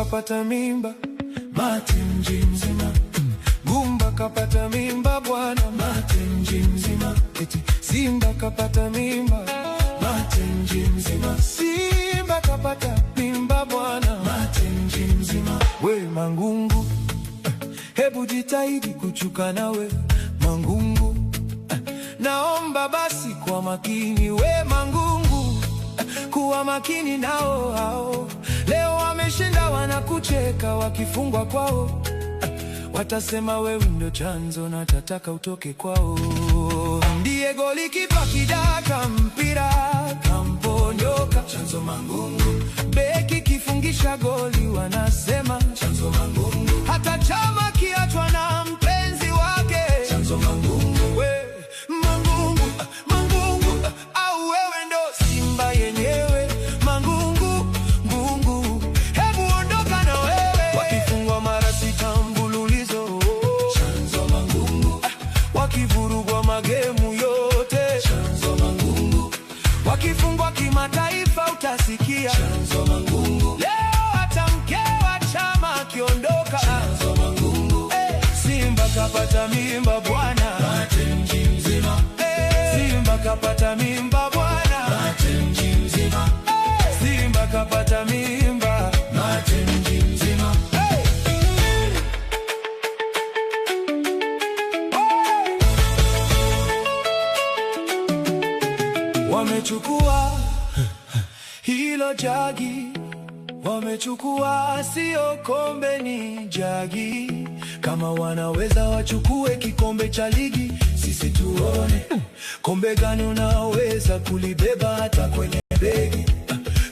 Kapata mimba, mate mji mzima. Gumba kapata mimba bwana, mate mji mzima. Eti Simba kapata mimba, mate mji mzima. Simba kapata mimba bwana, mate mji mzima. We Mangungu, hebu jitahidi kuchuka nawe Mangungu, naomba basi kwa makini we Mangungu, kuwa makini nao hao. Leo wameshinda wanakucheka, wakifungwa kwao watasema wewe ndo chanzo na tataka utoke kwao. Ndiye golikipa kidaka mpira kamponyoka, chanzo Mangungu. Beki kifungisha goli wanasema chanzo Mangungu. Hata chama kiachwa na mpenzi wake, chanzo Mangungu. We Mangungu, Mangungu, au wewe ndo Simba yenyewe Mangungu, Ngungu, hebu ondoka na wewe. Wakifungwa mara sita mfululizo, chanzo Mangungu. Wakivurugwa magemu yote, chanzo Mangungu. Wakifungwa kimataifa utasikia chanzo Mangungu. Leo hata mke wa chama akiondoka, chanzo Mangungu. Simba kapata mimba bwana, mate mji mzima. Simba kapata mimba bwana, mate mji mzima. Simba kapata mimba, mate mji mzima. Hey! Wamechukua hilo jagi, wamechukua sio kombe, ni jagi. Kama wanaweza wachukue kikombe cha ligi, sisi tuone kombe gani unaweza kulibeba hata kwenye begi.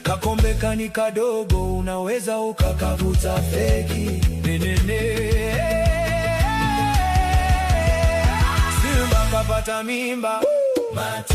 Kakombe kani kadogo, unaweza ukakavuta fegi. Nenene, Simba kapata mimba, mate